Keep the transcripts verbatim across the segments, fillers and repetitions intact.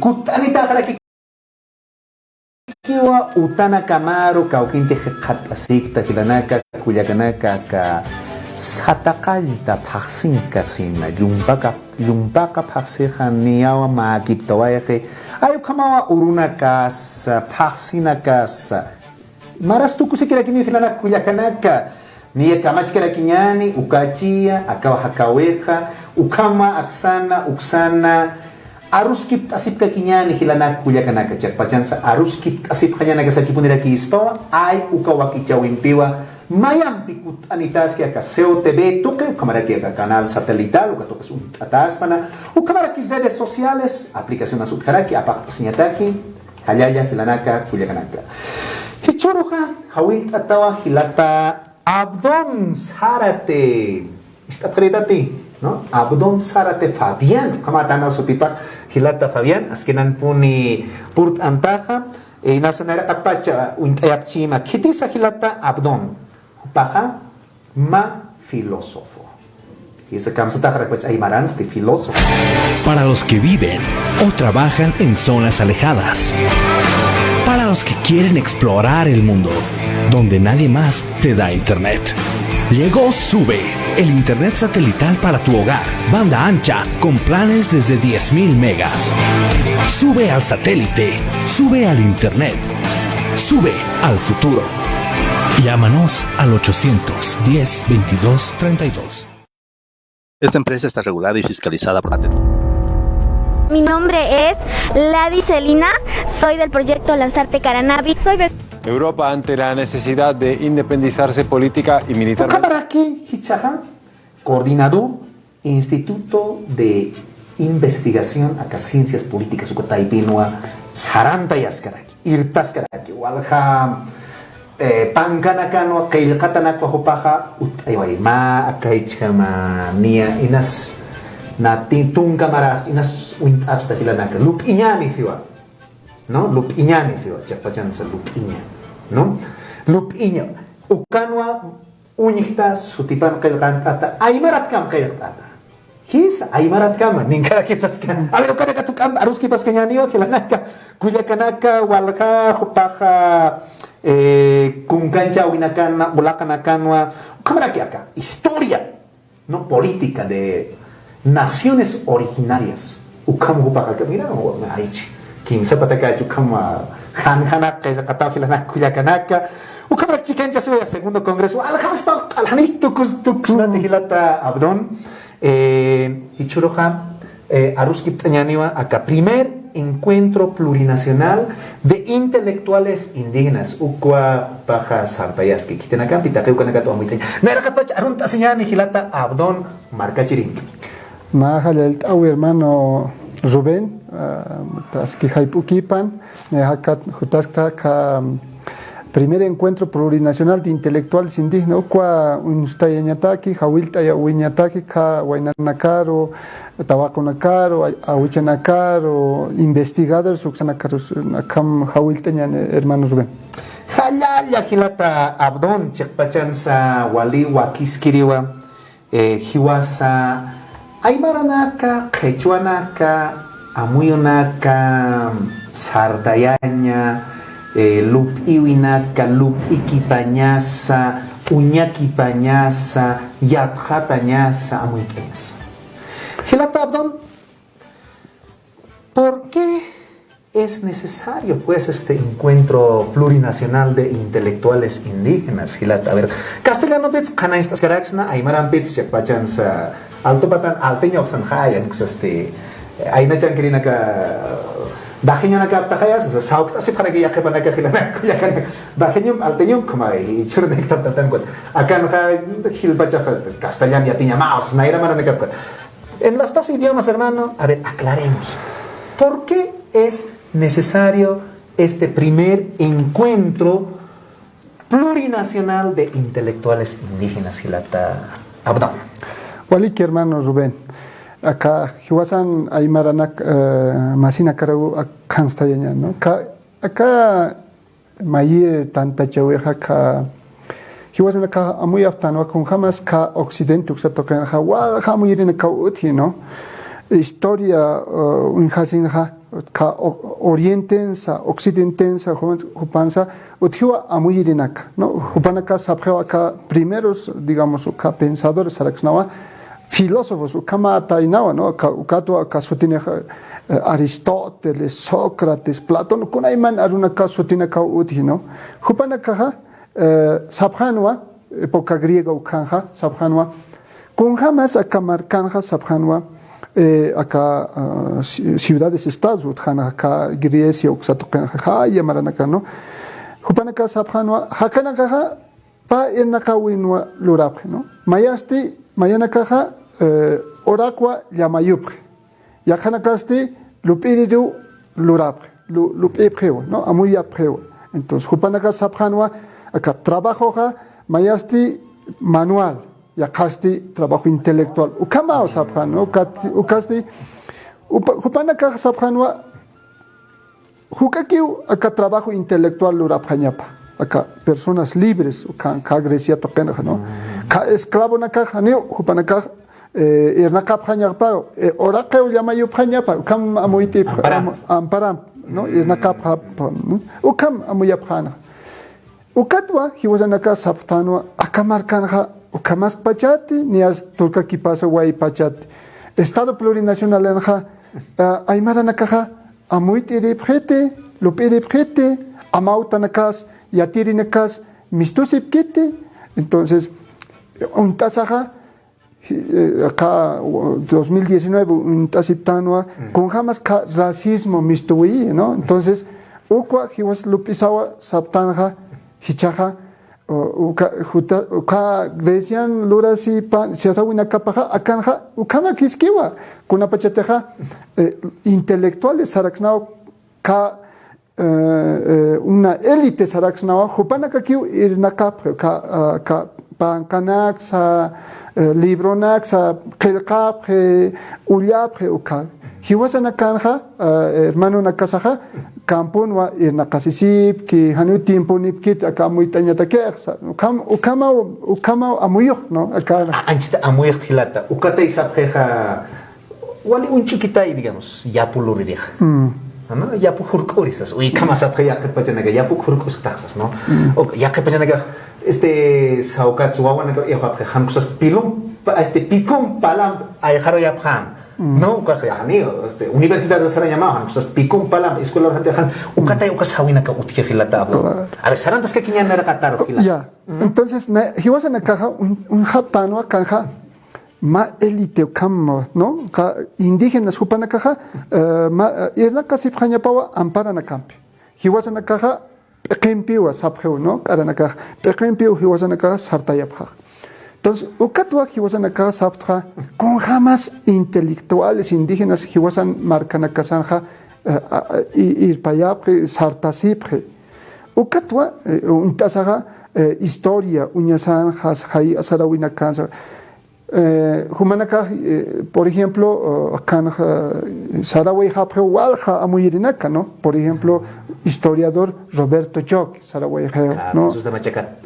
Kutt'anitaxaraki kiwa utanakamaru kawkinti jikxat'asikta jilanaka, kullakanaka, aka sataqallta phaxsinkasina, llumpaka, llumpaqa phaxsixa niyawa mäkiptawayxi, ay ukhamawa urunakasa, phaxsinakasa, maras tukusikirakini jilanaka, kullakanaka, niya kamachkarakiñani, ukachiya, akawa jakawixa, ukhama aksana, uksana, aruskipt'asipkakiñani jilanaka, kullakanaka, chiqpachansa aruskipt'asipxañanaka sakipunirakispwa, ay uka wakichäwimpiwa, mayampi kutt'anitaski aka C O T V tuqi, ukhamaraki aka canal satelital, uka tuqis uñt'ataspana, ukhamaraki redes sociales, aplicacionas utjaraki, apaqt'asiñataki, jallalla jilanaka, kullakanaka. Jichhüruxa, jawillt'atawa jilata Abdón Zárate. Ist'apxiritati, ¿no? Abdón Zárate Fabián. Ukhamätana sutipax jilata Fabián, askinanpuni purt'antaxa, e, inasa nayraqatpacha uñt'ayapchima. Khitisa jilata Abdón. Jupaxa mä filósofo. Jisa kamsataxarakpach aymaransti filósofo. Para los que viven o trabajan en zonas alejadas. Para los que quieren explorar el mundo donde nadie más te da internet. Llegó Sube, el internet satelital para tu hogar. Banda ancha con planes desde diez mil megas. Sube al satélite, sube al internet, sube al futuro. Llámanos al ochocientos diez, veintidós, treinta y dos. Esta empresa está regulada y fiscalizada por ATT. Mi nombre es Lady Celina, soy del proyecto Lanzarte Caranavi. Soy vec- Europa ante la necesidad de independizarse política y militarmente. Ukhamaraki jichhaxa, coordinador Instituto de Investigación aka Ciencias Políticas, uka taypinwa sarantayaskaraki, irptaskaraki, walja, eh, pankanakanwa, qillqatanakwa jupaxa utt'ayway, mä akaychama niya inas, nati tunka marax inas uñt'apsta jilanaka, lup'iñani siwa, ¿no? Lup'iñani siwa, chiqpachansa lup'iña, ¿no? Lup'iña, ukanwa uñjta sutipan qillqant'ata, aymaratkam qillqt'ata. Jis, aymaratkama, ninkarakipsaska. A ver, ukanaka tuk'amp aruskipaskañäniwa, jilanaka, kullakanaka, walja, jupaxa, eh, kunkanchäwinakanwa, ulaqanakanwa, ukhamaraki aka, historia, ¿no? Política de naciones originarias. Ukham jupaxa, mira, aychi, kimsa patakachi, ukham, ah, jan, janak, qillqataw, jilanaka, kullakanaka. Ukhamaraki chikanchasiwa segundo congreso, aljaspa, aljanis tukus, tukusnati jilata Abdón. Eh, jichhüruxa, eh, aruskipt'añäniwa aka primer encuentro plurinacional de intelectuales indígenas, ukwa paxa sartayaski, khitinakampi taqi ukanakat amuyt'aña. Nayraqatpach arunt'asiñäni jilata Abdón, markachirinki. Mä jallallt'awi hermano Rubén, ah, taski jayp'ukipan, eh, jakat jutaskta aka, mm, primer encuentro plurinacional de intelectuales indígenas, ukwa uñstayañataki, jawillt'ayawiñataki, aka waynanakaru, tawaqunakaru, ay-, awichanakaru, investigadores uksanakaru, akham jawillt'añäni hermano Rubén. Jallalla jilata Abdón, chiqpachansa wali wakiskiriwa, eh, jiwasa aymaranaka, qhichwanaka, amuyunaka, sartayaña, eh, lup'iwinaka, lup'ikipañasa, uñakipañasa, yatxatañasa, amuyt'añasa. Jilata Abdón, ¿por qué es necesario, pues, este encuentro plurinacional de intelectuales indígenas, jilata? A ver, castellanopitsa qhanañcht'askaraksna, aymarampitsa, chiqpachansa, altupatan, alteñoxsanxaya, pues, este, aynachankirïnaka, bajeñonakaptaxayasa, sawpt'asipxaraki yaqhipanaka, jilanaka, kullakanaka, bajeñomp, alteñomp, como, y churnektaptatankuta. Akanxa, jilpachaxa, castellan yatiñamaw, nayra maranakapkata. En los dos idiomas, hermano, a ver, aclaremos. ¿Por qué es necesario este primer encuentro plurinacional de intelectuales indígenas, jilata Abdón? Waliki, hermano Rubén. Aka jiwasan aymaranak, eh, masinakaru ak-, khanstayaña, ¿no? Ka-, aka mayir tantachawixa, aka jiwasanaka amuyapxtanwa kunjamas aka occidente uksa tuqinxa, walja amuyirinakaw utji, ¿no? Historia, uh, uñjasinxa, ka o- orientensa, occidentensa, ju- jupansa, utjiwa amuyirinaka, ¿no? Jupanaka sapxiwa aka primeros, digamos, aka pensadores saraksnawa, filósofos, ukhama ataynawa, ¿no? Aka- ukatwa aka sutinixa, eh, Aristóteles, Sócrates, Platón, kunayman arunaka sutinakaw utji, ¿no? Jupanakaxa, eh, sapxanwa, época griega ukhanxa, sapxanwa, kunjamas aka markanxa sapxanwa, eh, aka, ah, ci- ciudades estados utjana aka Grecia uksa tuqinxa, jaya maranaka, ¿no? Jupanaka sapxanwa, jakanakaxa pä irnaqawinwa lurapxi, ¿no? Mayasti, mayanakaxa, eh, uraqwa llamayupxi. Yaqhanakasti lup'iriruw lurapxi, lu- lup'ipxiwa, ¿no? Amuyapxiwa. Entonces, jupanaka sapxanwa, aka trabajoxa, mayasti manual, yaqhasti trabajo intelectual. Ukhamaw sapxan, ¿no? Ukat- ukasti, upa- jupanaka sapxanwa, juk'akiw aka trabajo intelectual lurapxañapa, aka personas libres, uka, ka Grecia tuqinxa, ¿no? Ka esclavonakax, janiw, jupanakax, eh, irnaqapxañapa, eh, uraqiw llamayupxañapa, ukham amuyt'ipxa, Amparam. am- amparam, ¿no? Irnaqapxapa, ¿no? Ukham amuyapxana. Ukatwa, jiwasanaka sapxtanwa, aka markanxa, ukhamas pachati, niyas turkakipasa way pachati. Estado plurinacionalanxa, ah, aymaranakaxa, amuyt'iripxiti, lup'iripxiti, amawtanakas, yatirinakas, mistusipkiti. Entonces, uñt'asaxa, eh, aka, dos mil diecinueve uñt'asiptanwa, kunjamas ka racismo mistuwi, ¿no? Entonces, ukwa jiwas lup'isawa saptanxa, jichhaxa, u- uka, juta- uka Grecian lurasipa, sasawinakapaxa, akanxa, ukhama khiskiwa, kunapachatixa, eh, intelectuales saraksnaw ka, eh, eh, una élite saraksnawa, jupanakakiw irnaqapxi, ka, ah, ka panqanaksa, eh, libronaksa, qillqapxi, ullapxi, uka. Jiwasanakanxa, eh, hermanonakasaxa, camponwa irnaqasisipki, janiw tiemponipkit, aka amuyt'añatakixa. Ukham- ukhamaw, ukhamaw amuyux, ¿no? Aka. A- anchita amuyux jilata. Ukatay sapxixa, wali uñch'ukitay, digamos, yapu luririxa. ¿No? Yapu jurk'uri sas. Uy, ukhama sapxi yaqhipachanaka, yapu jurk'usktax sas, ¿no? O, yaqhipachanaka, este, sawkats wawanaka, ixapxi, jan kusas pilum, pa- este, pikum palam, ayxaru yapxan. ¿No? Ukax, ya, ni, este, universidad sarañama, jan kusas pikum palam, escuela jan, jan, ukatay, ukas jawinaka utji jilata, abu. Claro. A ver, sarantaskakiñan niraqataru jilata. Ya. Entonces, na- jiwasanakaxa, un- uñjaptanwa kanxa, mä élite ukham, ¿no? Ka indígenas jupanakaxa, eh, ma- eh, irnaqasipxañapawa amparanakampi. Jiwasanakaxa p'iqimpiwa sapxiw, ¿no? K'aranakax p'iqimpiw jiwasanakaxa sartayapxax. Entonces, ukatwa jiwasanakaxa sapxtxa, kunjamas intelectuales indígenas jiwasan markanakasanxa, eh, a- a- i- irpayapxi, sartasipxi. Ukatwa, eh, uñt'asaxa, eh, historia, uñasanxas, jay sarawinakansa, eh, jumanakax, eh, por ejemplo, eh, kanxa, eh, sarawayxapxiw walja amuyirinaka, ¿no? Por ejemplo, historiador Roberto Choque, sarawayxaw, ¿no?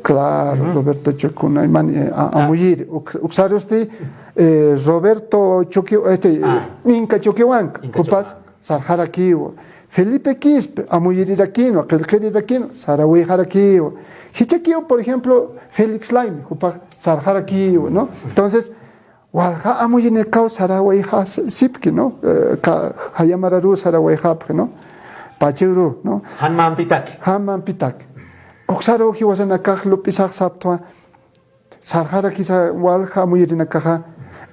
Claro, Roberto Choque, kunayman, eh, a- amuyiri. Uk- uksarusti, eh, Roberto Choque, este, eh, Inca Choquehuanca, Inca Choquehuanca. Sarxarakiwa. Felipe Quispe, amuyirirakinwa, qillqirirakinwa, sarawayxarakiwa. Jichhakiw, por ejemplo, Félix Laime, jupax sarxarakiwa, ¿no? Entonces, walja amuyirinakaw sarawayxasipki, ¿no? Eh, ka- jaya mararu sarawayxapxi, ¿no? Pachuru, ¿no? Jan mampitaki. Jan mampitaki. Uksaru jiwasanakax lup'isax saptwa, sarxarakisa walja amuyirinakaxa,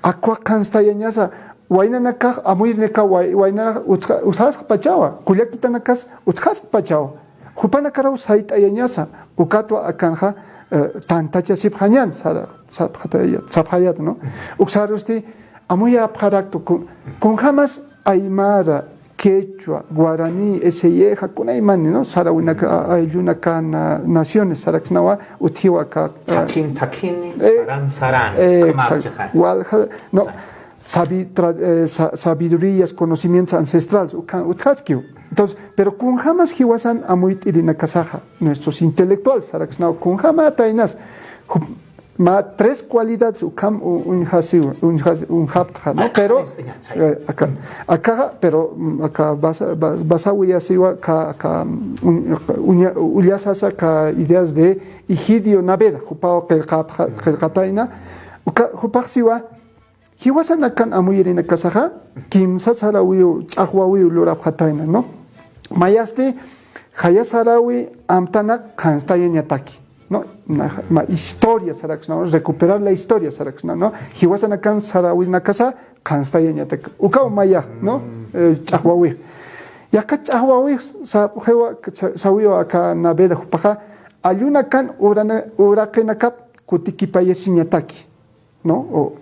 akwa qhanstayañasa, waynanakax amuyirinakax way- waynanax utja- utjaskpachawa, kullakitanakas utjaskpachawa, jupanakaraw sayt'ayañasa, ukatwa akanxa, eh, tantachasipxañan, sara- sapxataya- sapxayat, ¿no? Uksarusti, amuyapxaraktu, kun- kunjamas aymara, quechua, guaraní, eseyexa, kunaymani, ¿no? Sarawinaka, a- ayllunaka, na- naciones, saraksnawa, utjiwaka, a- Thakhin, thakhini, eh, saran, saran, eh, ukhama exacto. Apchixa. Walja, no, Sa- sabi- tra- eh, sa- sabidurías, conocimientos ancestrales, ukha- utjaskiw. Entonces, pero kunjamas jiwasan amuyt'irinakasaxa, nuestros intelectuales, saraksnawa, kunjama ataynas, jup- Ma tres cualidades ukham u-, uñjasiwa, uñjas-, uñjaptxa, ¿no? Pero, eh, akan, akaxa, pero, mm, aka basa-, bas-, basawiyasiwa, aka, aka, mm, uñ-, uña-, ullasasa aka ideas de Egidio Naveda, jupaw qillqapxa-, qillqatayna, uka, jupaxsiwa, jiwasanakan amuyirïnakasaxa, kimsa sarawiw, ch'axwawiw lurapxatayna, ¿no? Mayasti, jaya sarawi amtanak qhanstayañataki. ¿No? Na, ma historia saraksna, ¿no? Recuperar la historia saraksna, ¿no? Jiwasanakan sarawinakasa qhanstayañatak. Ukaw maya, ¿no? Eh, ch'axwawix. Yaka ch'axwawix, sa-, jewa, sa-, sawiwa aka Naveda jupaxa, allunakan urana-, uraqinakap kutikipayasiñataki. ¿No? O,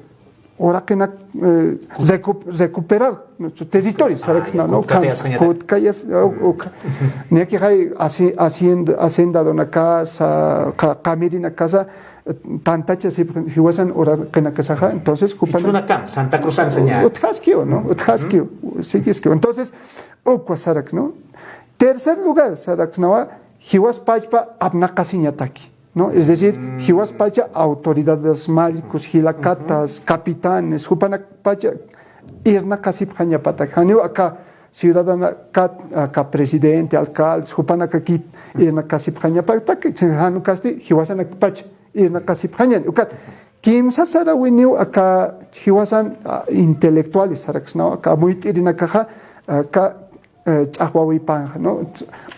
uraqinaka, eh, recu-, recuperar, ¿no? Su territorio, saraksna, ¿no? Kutkayas, o, o, niyakixay haci-, haciend-, hacendadonakasa, qa-, qamirinakasa, eh, tantachasipxi jiwasan uraqinakasaxa, entonces, jupan- Ichhurunakam, Santa Cruzan señal. Utjaskiw, ¿no? Utjaskiw, sigiskiw. Entonces, ukwa saraks, ¿no? Tercer lugar, saraksnawa, jiwas pachpa apnaqasiñataki. ¿No? Es decir, jiwaspacha autoridades mallkus, jilakatas, capitanes, jupanakpacha irnaqasipxañapatak. Janiw aka ciudadanakat, aka presidente, alcaldes, jupanakakit irnaqasipxañapatak, jan ukasti jiwasanakpacha irnaqasipxañan. Ukat, kimsa sarawiniw aka jiwasan, ah, intelectuales saraksnaw, aka amuyt'irinakaxa, aka eh, ch'axwawipanxa, ¿no?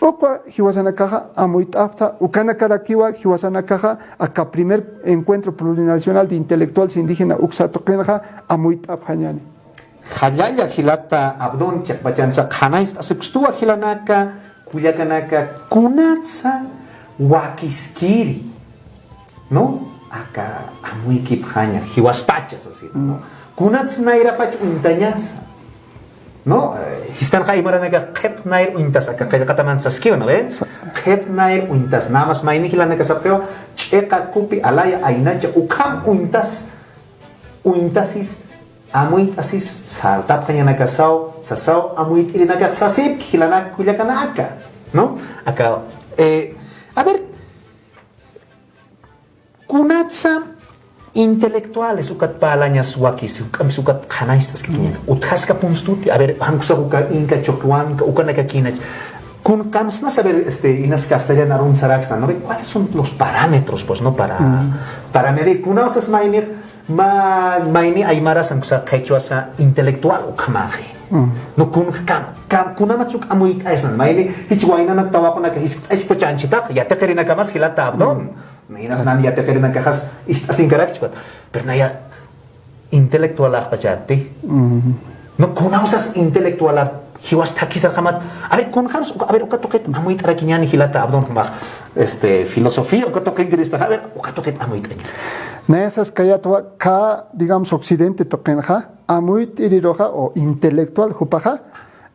Ukwa jiwasanakaxa amuyt'apxta, ukanakarakiwa jiwasanakaxa aka primer encuentro plurinacional de intelectuales indígena uksa tuqinxa amuyt'apxañäni. Jallalla jilata Abdón, chiqpachansa qhanañcht'asipkstuwa jilanaka, kullakanaka, kunatsa wakiskiri. ¿No? Aka amuykipxaña, jiwaspacha sasina, ¿no? Kunats nayrapach uñtañasa, ¿no? Eh, jistan jay maranaka qhip nayr uñtas aka qillqataman saskiw, ¿no ve? Qhip nayr uñtas, nada más mayni jilanaka sapxiw, ch'iqa, kupi, alaya, aynacha, ukham uñtas, uñtasis, amuyt'asis, sartapxañanakasaw, sasaw, amuyt'irinakax sasipki jilanak kullakanaka, ¿no? Aka, eh, a ver, kunatsa intelectuales ukat parlañas wakisi, ukampis ukat qhanañcht'askikiñäni. Utjaskapunstuti, a ver, jan uksa uka Inca Choquehuanca, ukanakakïnach. Kun kamsna saber, este, inas castellan arun saraksna, ¿no ve? ¿Cuáles son los parámetros, pues, no? Para, para medir. Kunawsas maynix, ma, mayni aymarasan, uksa qhichwasa intelectual ukhamaxi. No, kun kam, kam, kunamats uk amuyt'aysnan, mayni, jich waynanak tawaqunaka jiskt'ayspa chanchitax, yatiqirinakamas jilata Abdón. Inas nan yatiqirinakaxas ist'asinkarakchwa. Pero naya intelectualaxpachati. No, kunawsas intelectualar, jiwas thakhisarxamat. A ver, kunjams, a ver, uka tuqit amuyt'arakiñäni jilata Abdón jumax, este, filosofía, uka tuqinkiristaxa, a ver, uka tuqit amuyt'añäni. Naya saskayätwa, ka, digamos, occidente tuqinxa, amuyt'iriruxa o intelectual jupaxa,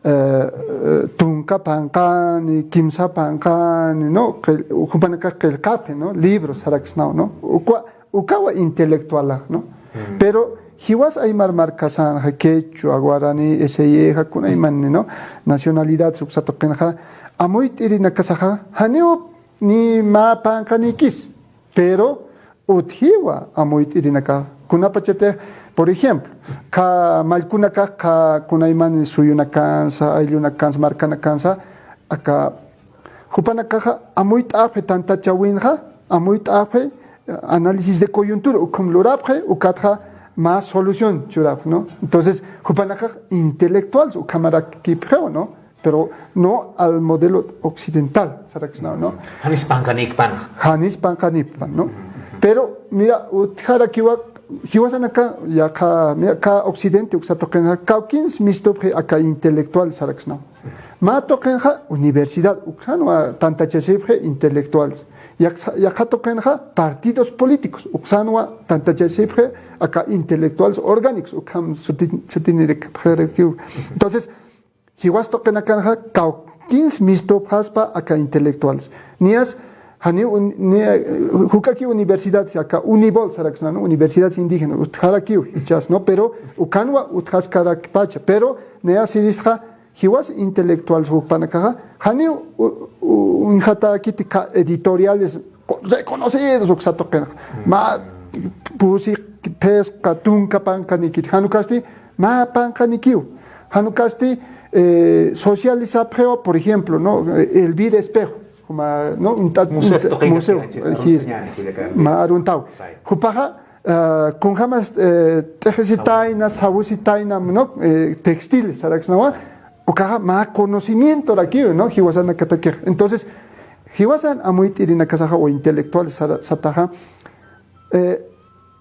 eh, eh, tunka panqani, kimsa panqani, ¿no? Qil-, jupanakax qillqapxi, ¿no? Libros saraksnaw, ¿no? Ukwa, ukawa intelectualax, ¿no? Pero jiwas aymar markasanxa, quechua, guarani, eseyexa, kunaymanni, ¿no? Nacionalidad uksa tuqinxa, amuyt'irinakasaxa, janiw ni mä panqanikis, pero utjiwa amuyt'irinakax. Kunapachatix, por ejemplo, ka mallkunakax, ka kunayman suyunakansa, ayllunakansa, markanakansa, aka jupanakaxa amuyt'apxi tantachawinxa, amuyt'apxi, eh, análisis de coyuntura, ukham lurapxi, ukatxa mä solución churapxi, ¿no? Entonces, jupanakax intelectuales, ukhamarakipxiw, ¿no? Pero no al modelo occidental, saraksnaw, ¿no? Janis panqanikpan. Janis panqanikpan, ¿no? Pero, mira, utjarakiwa, jiwasanaka, yaqha, mira, ka occidente, uksa tuqinxa, kawkins mistupxi aka intelectual, saraksnaw. Mä tuqinxa, universidad, uksanwa tantachasipxi intelectuales. Yaqha, yaqha tuqinxa, partidos políticos, uksanwa tantachasipxi aka intelectuales orgánicos, ukham sutin-, sutinirikipxirakiw. Entonces, jiwas tuqinakanxa kawkins mistupxaspa aka intelectuales. Niyas, janiw un-, niya, juk'aki universidad, aka UNIBOL saraksna, ¿no? Universidades indígenas, utjarakiw, jichhas, ¿no? Pero ukanwa utjaskarakpacha. Pero naya sirisxa, jiwas intelectuales jupanakaxa, janiw u-, u-, uñjatäkiti ka editoriales reconocidos uksa tuqinxa. Mä pusi, phisqa, tunka panqanikiti. Jan ukasti mä panqanikiw. Jan ukasti, eh, socializapxiwa, por ejemplo, ¿no? Eh, Elvira Espejo, ma, ¿no? Uñt'at, museo, uñt'at, tuqina museo, kirachi, eh, aruntañani, kullakan, ma aruntaw. Say. Jupaxa, ah, kunjamas, eh, t'ixisitayna, sawusitayna, ¿no? Eh, textil, saraksnawa. Ukaxa mä conocimientorakiw, ¿no? Jiwasanakatakixa. Entonces, jiwasan amuyt'irinakasaxa o intelectuales sara-, sataxa, eh,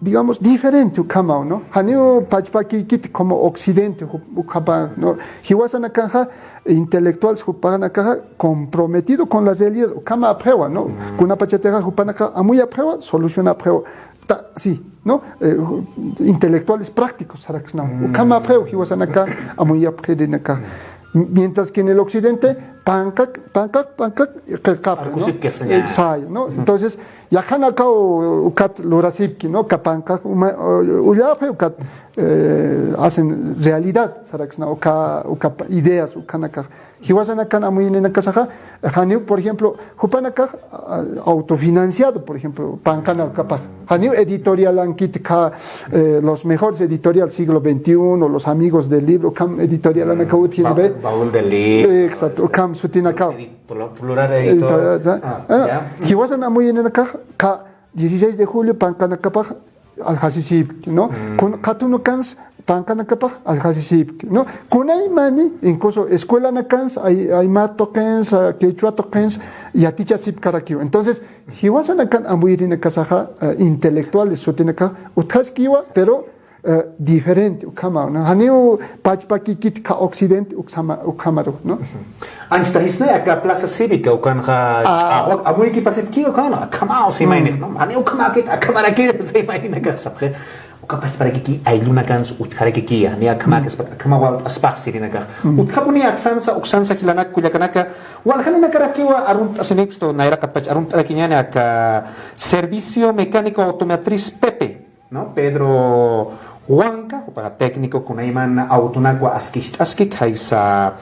digamos, diferente ukhamaw, ¿no? Janiw pachpakïkiti como occidente, ju-, ukhama, ¿no? Jiwasanakanxa, intelectuales jupanakaxa comprometido con la realidad, ukhamapxiwa, ¿no? Kunapachatixa jupanakax amuyapxiwa, solucionapxiwa. Ta-, sí, ¿no? Eh, ju-, intelectuales prácticos, saraksnaw. Ukhamapxiw, jiwasanakax amuyapxirinakax. Mientras que en el occidente, panqak, panqak, panqak, qillqapxi, ¿no? Arkusipkix, eh, saya, ¿no? Entonces, yaqhanakaw ukat lurasipki, ¿no? Uka panqak uma, ullapxi ukat, eh, hacen realidad, saraksna, uka, uka pa-, ideas, ukanakax. Jiwasanakan amuyinakasaxa, janiw, por ejemplo, jupanakax, ah, autofinanciado, por ejemplo, panqanakapax. Janiw editorialankiti, eh, los mejores editorial siglo veintiuno, los amigos del libro, ukham editorialanakaw utjini, ba-, baúl del libro, exacto, este, ukham sutinakaw. Edit-, plu-, plural editor. Editorial, ya. Ah, ah, ya. Jiwasan amuyinakax, ka dieciséis de julio panqanakapax aljasisipki, ¿no? Kun-, qhatunukansa panqanakapax aljasisipki, ¿no? Kunaymani, incluso escuelanakans, ay-, aymata tuqinsa, quechua tuqinsa, yatichasipkarakiwa. Entonces, jiwasanakan amuyinakasaxa, eh, intelectuales sutinakax utjaskiwa, pero, eh, diferente, ukhamaw, ¿no? Janiw pachpakïkiti ka occidente, ukhama-, ukhamaru, ¿no? Anchhitaxisnay aka Plaza Cívica, ukanxa ch'axwak amuykipasipkiwa, ukan, akhamaw simaynix, ¿no? Janiw ukhamäkit, akhamaraki simaynakax sapxi. Uka pachparakiki ayllunakans utjarakiki, janiw akhamäkispat, akhama walt'aspax sirinakax. Utjapuni aksansa, uksansa jilanaka, kullakanaka, waljaninakarakiwa arunt'asinipstu, nayraqatpach arunt'arakiñäni aka Servicio Mecánico Automotriz Pepe, ¿no? Pedro Huanca, jupaxa técnico kunayman autonakwa askicht'aski, khaysa,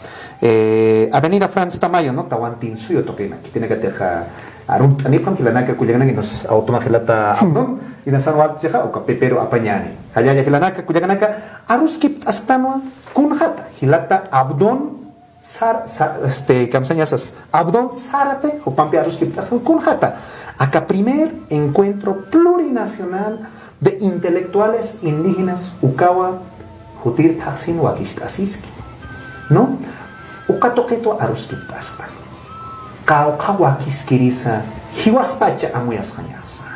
eh, Avenida Franz Tamayo, ¿no? Tawantin suyu tuqina. Khitinakatixa arunt'anipxam jilanaka, kullakanaka, inas automax jilata Abdon, inasan walt'chixa, uka Pepero apañäni. Jallalla jilanaka, kullakanaka, aruskipt'asktanwa, kunxata, jilata Abdon, Sar-, sa-, este, kamsañasas, Abdon Zárate, jupampi aruskipt'asan kunxata. Aka primer encuentro plurinacional de intelectuales indígenas ukawa jutir phaxsin wakicht'asiski, ¿no? Uka tuqitwa aruskipt'asktan. Qawqha wakiskirisa, jiwaspacha amuyasxañasa.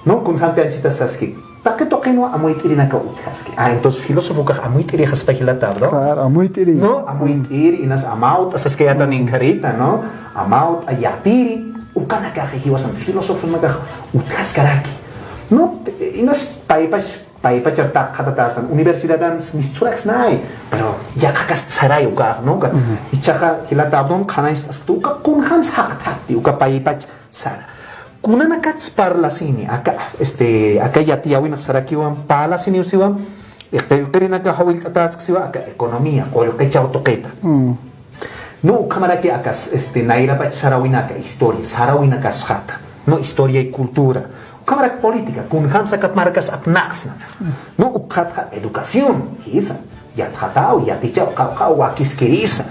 ¿No? Kunjampi anchhita saski. Taqi tuqinwa amuyt'irinakaw utjaski. Ah, entonces filósofokax amuyt'irixaspa jilata, ¿no? Claro, amuyt'iri. ¿No? Amuyt'iri, inas amawt'a saskayätan inkharita, ¿no? Amawt'a, yatiri, ukanakaxi jiwasan filósofonakax utjaskaraki. ¿No? Inas paypach, paypachar taqxatatästan, universidadan misturaksnay, pero yaqhakast saray ukax, ¿no? Uka, jichhaxa jilata Abdon qhanañcht'askta, uka kunjams jaqtapti, uka paypach sara. Kunanakats parlasini, aka, este, aka yatiyäwinx sarakiwa, parlasiniw siwa, eh, qillqirinakax jawillt'atäsk siwa, aka economía, qullqichaw tuqita. No, ukhamaraki aka, este, nayrapach saräwinaka, historia, saräwinakasxata. No, historia y cultura. Ukhamarak política, kunjams aka markas apnaqsna. No, ukxatxa educación, jisa. Yatxataw, yatichaw, qawqhaw wakiskirisa,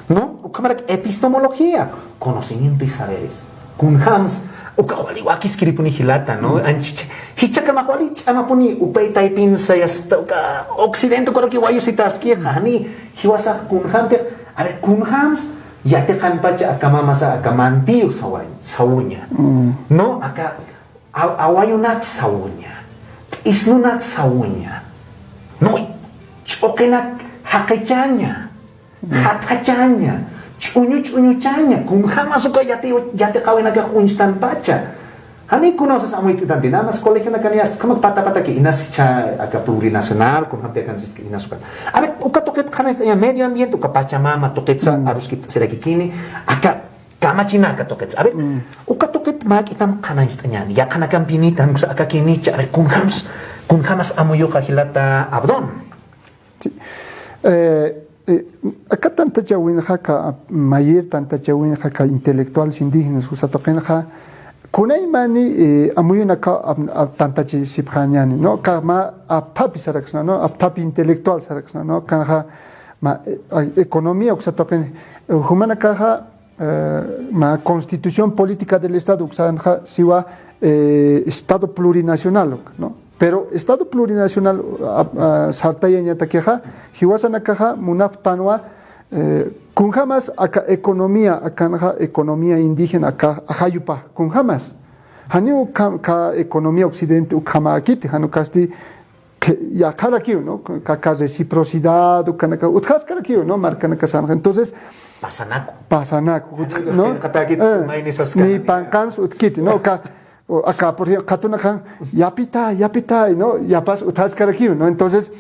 ¿no? Ukhamarak epistemología, conocimiento y saberes. Kunjams, ukax wali wakiskiripuni jilata, ¿no? Anchich, jichhakamax wali ch'amapuni, upay taypinsa, yasta, uka occidente ukaruki wayusitaskixa, jani, jiwasax kunjamtix, a ver, kunjams, yatiqanpacha aka mamasa, aka mantiyu sawañ-, sawuña, ¿no? Aka, a-, awayunat sawuña, t'isnunat sawuña, no, ch'uqinak jaqichaña, jatjachaña, ch'uñu ch'uñuchaña, kunjamas uka yati-, yatiqäwinakax uñstanpacha. Jani kunasas amuyt'itanti, nada más colegionakani asta, ukhamax pata pataki, inas jichha aka plurinacional, kunjamti akansiski, inas ukat. A ver, uka tuqit qhanañcht'añäni, medio ambiente, uka Pachamama tuqitsa, aruskipt'asirakikini, aka kamachinaka tuqits. A ver, uka tuqit mäk'itam qhanañcht'añäni. Yaqhanakampinïta, jan uksa akakïnicha. A ver, kunjams, kunjamas amuyuxa jilata Abdon. Sí. Eh, eh, aka tantachäwinxa, aka mayir tantachäwinxa, aka intelectuales indígenas jusa tuqinxa, Kunaymani, eh, amuyunaka ap-, ap-, tantachisipxañani, ¿no? Ka mä apthapi saraksna, ¿no? Apthapi intelectual saraksna, ¿no? Kanxa mä, eh, economía uksa tuqin, eh, jumanakaxa, eh, mä Constitución Política del Estado uksanxa siwa, eh, Estado plurinacional, ¿no? Pero Estado plurinacional, a, a, sartayañatakixa, jiwasanakaxa munapxtanwa, eh, kunjamas aka economía, akanxa economía indígena, aka ajayupa, kunjamas. Janiw ka, ka economía occidente ukhamäkiti, jan ukasti, que, yaqharakiw, ¿no? Ka, ka reciprocidad, ukanaka, utjaskarakiw, ¿no? Markanakasanxa. Entonces, pasanaku. Pasanaku, ¿no? Ni panqans utkiti, ¿no? Ka, o aka, por ejemplo, qhatunakan, yapita, yapita, ¿no? Yapas utjaskarakiw, ¿no? Entonces,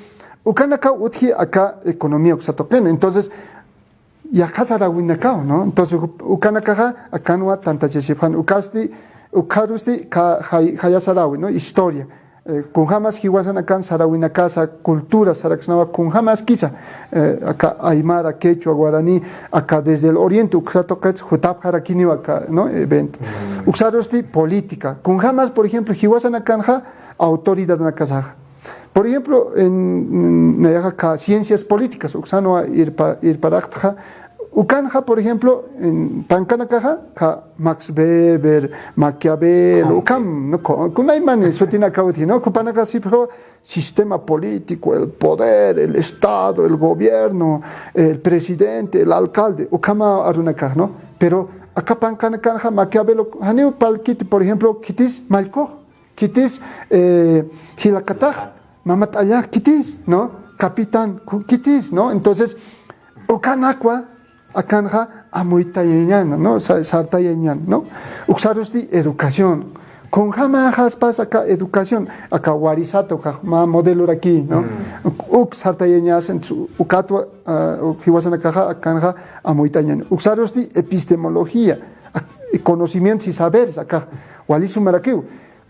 ukanaka utji aka economía uksa tuqin. Entonces, yaqha sarawinakaw, ¿no? Entonces, ukanakaxa, akanwa tantachasipxan, ukasti, ukxarusti, ka, jay-, jaya sarawi, ¿no? Historia. Eh, kunjamas jiwasanakan sarawinakasa, cultura saraksnawa, kunjamaskisa, eh, aka aymara, quechua, guaraní, aka desde el oriente, uksa tuqits, jutapxarakiniwa aka, ¿no? Evento. Uksarusti política. Kunjamas, por ejemplo, jiwasanakanxa autoridadnakasaxa. Por ejemplo, en, nayaxa aka ciencias políticas, uksanwa irpa-, irparaqtxa, ukanxa, por ejemplo, en pankanakaxa, ka Max Weber, Maquiavelo, ukam, ¿no? Ku-, kunaymani sutinaka utji, ¿no? Jupanakasipxi sistema político, el poder, el Estado, el gobierno, el presidente, el alcalde, ukhama arunakax, ¿no? Pero aka pankanakanxa Maquiavelo, janiw parlkiti, por ejemplo, khitis mallkux, khitis, eh, jilakatax, mamat'allax khitis, ¿no? Capitán, ku-, khitis, ¿no? Entonces, ukanakwa, akanxa amuytayañäna, ¿no? Sa-, sartayañäna, ¿no? Uksarusti educación. Kunjamäxaspas aka educación, aka warisata ukax mä modeloraki, ¿no? Uk, uk sartayañäsa, entonces, ukatwa, ah, uk jiwasanakaxa, akanxa amuytayañäna. Uksarusti epistemología, ak-, conocimientos y saberes, aka wali sumarakiw.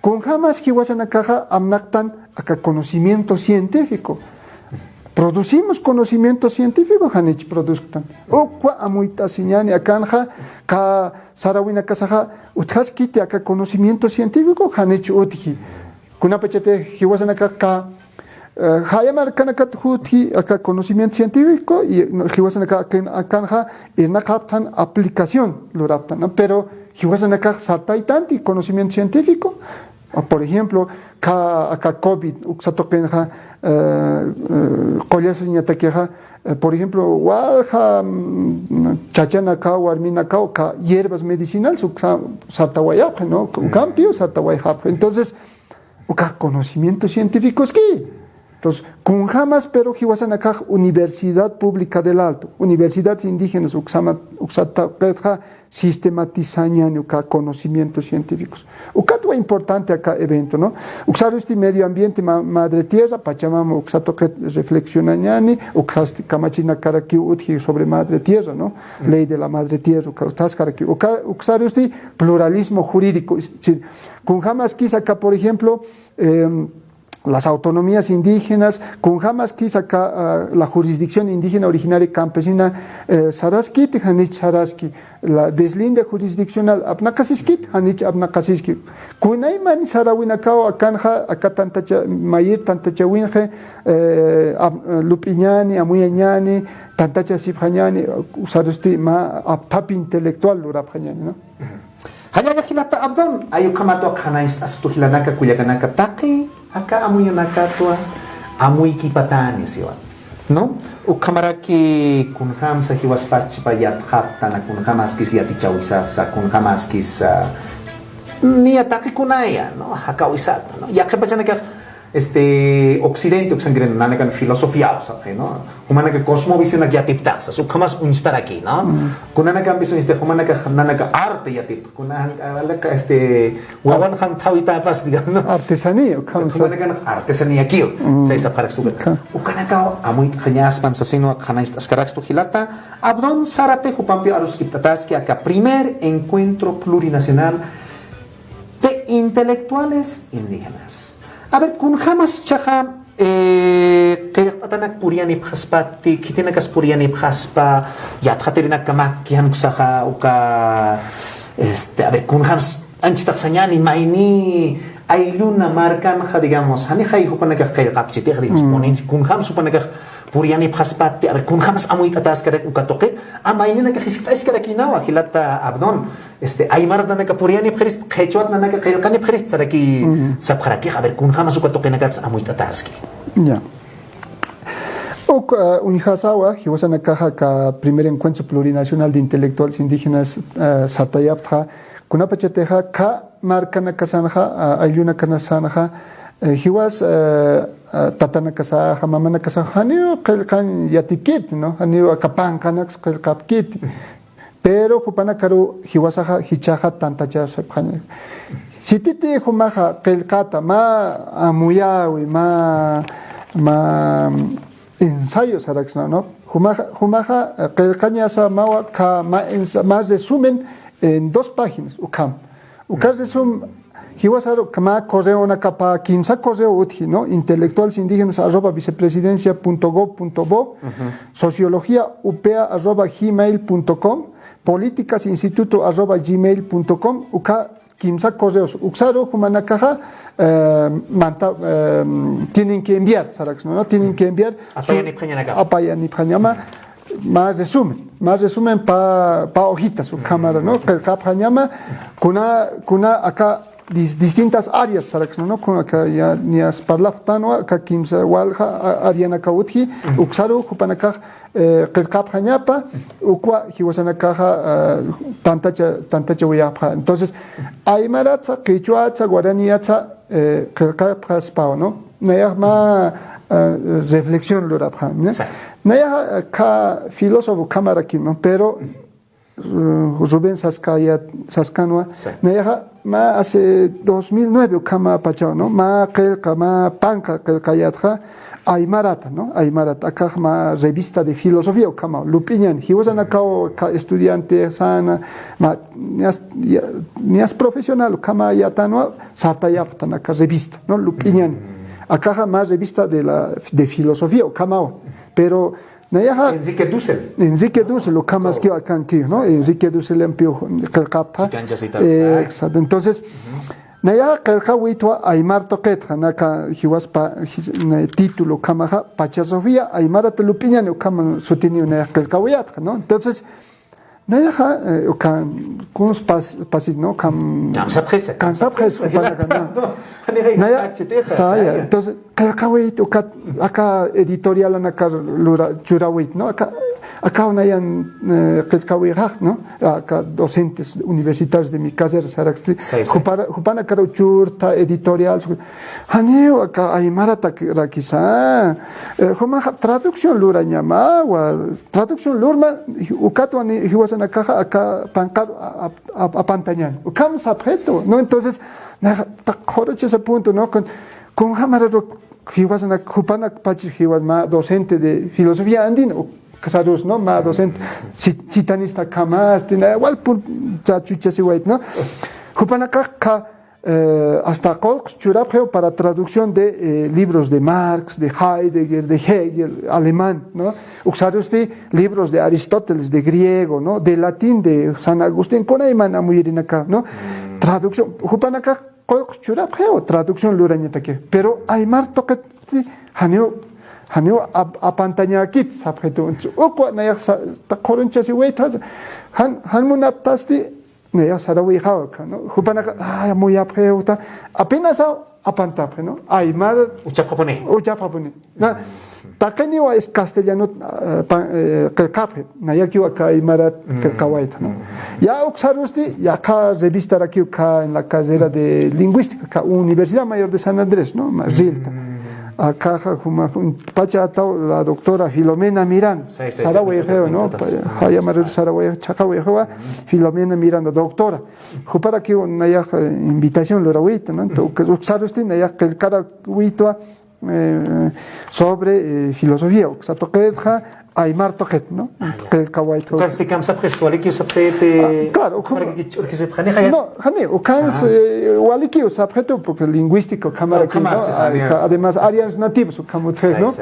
Kunjamas jiwasanakaxa amnaqtan aka conocimiento científico. Producimos conocimiento científico, janich produzktan. Ukwa amuyt'asiñäni, akanxa ka sarawinakasaxa utjaskiti aka conocimiento científico, janich utji. Kunapachati jiwasanakax ka, eh, jaya markanakat jutji aka conocimiento científico, y, no, jiwasanakax akan-, akanxa irnaqapxtan aplicación lurapxtan, ¿no? Pero jiwasanakax sartaytanti conocimiento científico. Ah, por ejemplo, ka, aka covid uksa tuqinxa, eh, eh, qullasiñatakixa, eh, por ejemplo, walja, mm, chachanakaw, warminakaw, ka hierbas medicinales uksa sartawayapxi, ¿no? Ukampiw sartawayapxi. Entonces, uka conocimiento científicoski. Entonces, kunjamas, pero jiwasanakax Universidad Pública del Alto, universidades indígenas, uksama, uksa tuqitxa sistematizañäni uka conocimientos científicos. Ukatwa importante aka evento, ¿no? Uksarusti medio ambiente, ma-, madre tierra, Pachamama uksa tuqit reflexionañäni, uksasti kamachirinakarakiw utji sobre madre tierra, ¿no? Ley de la madre tierra, uka, utjaskarakiw. Uka, uksarusti pluralismo jurídico, es decir, kunjamaskisa aka, por ejemplo, em, las autonomías indígenas, kunjamaskisa aka, ah, la jurisdicción indígena originaria campesina, eh, saraskiti, janich saraski, la deslinda jurisdiccional, apnaqasiskiti, janich apnaqasiski. Kunayman sarawinakaw akanxa, aka tantacha, mayir tantachawinxi, eh, ap-, lup'iñäni, amuyañäni, tantachasipxañäni, uksarusti mä apthap intelectual lurapxañäni, ¿no? Jallalla jilata Abdón, ay ukhamatwa qhanañcht'astu jilanaka kullakanaka taqi, aka amuyunakatwa, amuykipatani siwa. ¿No? Ukhamaraki kunjamsa jiwaspachipa yatxaptana, kunjamaskis yatichawisasa, kunjamaskis, ah, niya taqi kunaya, ¿no? Jakawisata, ¿no? Yaqhipachanakax este, occidente, uksankirïn nanakan filosofía, o sea, ¿no? Jumanaka cosmovisión yatiptaxsa, ukhamas uñstaraki, ¿no? Kunanakampis uñsti, jumanaka nanaka arte yatip, kuna, este, wawan janthawitapas, digamos, ¿no? Artesanía, ukhamsa. Jumanakan artesanía kiw, saysapxarakstu. Ukanaka amuyt'añaspan sasinwa qhanañcht'askarakstu jilata, Abdón Zárate jupampi aruskipt'ataski aka primer encuentro plurinacional de intelectuales indígenas. A ver, kunjamas jichhaxa, eh, qillqt'atanak puriyanipxaspati, khitinakas puriyanipxaspa, yatxatirinakamakixa uksaxa, uka, este, a ver, kunjamas Anchitax sañäni, mayni aylluna markanxa, digamos, janixay jupanakax qillqapchitix, digamos, ponencia, kunjams jupanakax puriyanipxaspatti, a ver, kunjams amuyt'ataskarak uka tuqit, a mayninakax jiskt'askarakïnawa, jilata Abdón, este, aymaranaka puriyanipxirist, qhichwatnanaka qillqanipxirist saraki sapxarakix, a ver, kunjams uka tuqinakats amuyt'ataski. Ya. Uk, eh, uñjasawa, jiwasanakaxa aka primer encuentro plurinacional de intelectuales indígenas, eh, sartayapxta, kunapachatixa, aka markanakasanxa, a, ayllunakanasanxa, eh, jiwas, eh, a, tatanakasaxa, mamanakasaxa, janiw qillqañ yatikit, ¿no? Janiw aka panqanaks qillqapkit. Pero jupanakaru jiwasaxa jichhaxa tantachasipxaña. Sititi jumaxa qillqata, mä amuyäwi, mä, mä ensayo saraksna, ¿no? Jumaxa, jumaxa, eh, qillqañasa mawa ka, mä ensa-, mä resumen en dos páginas, ukham. Uka resumen, jiwasaru mä correonakapa kimsa correo utji, ¿no? Intelectuales indígenas arroba vicepresidencia punto gov punto bo, sociología upea arroba gmail punto com, políticas instituto arroba gmail punto com, uka kimsa correos, uksaru jumanakaxa, eh, manta, eh, tienen que enviar, saraksna, ¿no? Tienen que enviar su Apayanipxañanaka. Apayanipxañama, mä resumen, mä resumen pa, pa hojitas, ukhamaru, ¿no? Qillqapxañama, kuna, kuna aka dis-, distintas áreas, saraksna, ¿no? Kuna aka ya, niyas parlapxtanwa, aka kimsa walja, a-, áreanaka utji, uksaru jupanakax eh, qillqapxañapa, ukwa jiwasanakaxa, eh, tantacha, tantachawayapxa. Entonces, aymaratsa, qhichwatsa, guaraniyatsa, eh, qillqapxaspaw, ¿no? Nayax mä, eh, reflexión lurapxa, ¿no? Nayaxa, eh, aka filósofo ukhamaraki, ¿no? Pero, eh, Rubén saskayat, saskanwa, nayaxa, mä hace dos mil nueve ukhamapachaw, ¿no? Mä qillqa, mä panqa qillqayatxa, aymarata, ¿no? Aymarata, akax mä revista de filosofía ukhamaw, lup'iñan, jiwasanakaw aka estudiante sana, mä, niyas, ya, niyas profesional ukhamayätanwa, sartayapxtan aka revista, ¿no? Lup'iñan. Akaxa mä revista de la, de filosofía ukhamaw. Pero, nayaxa Enrique Dussel. Enrique Dussel, ukhamaskiw akankiw, ¿no? Enrique Dussel ampiw qillqapxta. Chikanchasitas, exacto. Entonces, nayaxa qillqawaytwa aymar tuqitxa, naka jiwaspa, ji-, na título ukhamaxa, Pacha Sofía, aymarata lup'iñan ukham sutiniw nayax qillqawayatxa, ¿no? Entonces, nayaxa, eh, ukham, kuns pas-, pasit, ¿no? Ukham, kamsapxisa, kamsapxisa, kamsapxisa, jupanaka, ¿no? Naya, saya, entonces, qillqawayt ukat, aka editorialanaka lura, churawayt, ¿no? Aka, aka nayan, eh, qillqawayxax, ¿no? Aka docentes universitarios de mi carrera, saraksti, jupara, jupanakaru churta editorial, su-, janiw aka aymaratarakisa, eh, jumaxa traducción lurañamawa, traducción lurma, ukatwa ni, jiwasanakaxa aka panqar a, a, a, apantañan. Ukham sapxitu, ¿no? Entonces, naxa, taqhuruchisa punto, ¿no? Kun, kunjamararu jiwasanak, jupanakpach jiwas mä docente de filosofía andina, ukasarus, ¿no? Mä docente, ci-, citanista ukhamasti, na, igual pun, chachuchasiwayt, ¿no? Jupanakax, eh, hasta qullqs churapxiw para traducción de, eh, libros de Marx, de Heidegger, de Hegel, alemán, ¿no? Uksarusti libros de Aristóteles, de griego, ¿no? De latín, de San Agustín, kunayman amuyirinak, ¿no? Traducción, jupanakax qullqs churapxiw, traducción lurañataki. Pero aymar tuqitsti, janiw, janiw ap-, apantañäkit sapxitu. Ukwa nayax sa-, taqhuruñchasiwayt, jan, jan munaptasti, nayax sarawayxawa, ¿no? Jupanaka, ay, amuyapxiwta, apenas aw, apantapxi, ¿no? Aymar. Uchapxapuni. Uchapxapuni. Na, taqiniwa es castellano, ah, pa, eh, qillqapxi, nayakiw aka aymarat qillqawayta, ¿no? Ya uksarusti, yaqha revistarakiw aka en la carrera de lingüística, aka Universidad Mayor de San Andrés, ¿no? Mä rilta. Akaxa, juma, jum, pachataw la doctora Filomena Miranda. Sarawayxiwa, ¿no? Jaya marir saraway, chhaqawayxiwa, Filomena Miranda, doctora. Juparakiw nayax, eh, invitación lurawayta, ¿no? Entonces, uksarusti nayax qillqarawaytwa, eh, sobre, eh, filosofía, uksa tuqitxa, aymar tuqit, ¿no? Qillqawaytwa. Ukansti kamsapxis, walikiw sapxiti. Ah, claro, ukham-, no, jani, ukans, eh, walikiw sapxitu, porque lingüístico ukhamaraki, ¿no? Además, áreas nativas, ukham utjix, ¿no?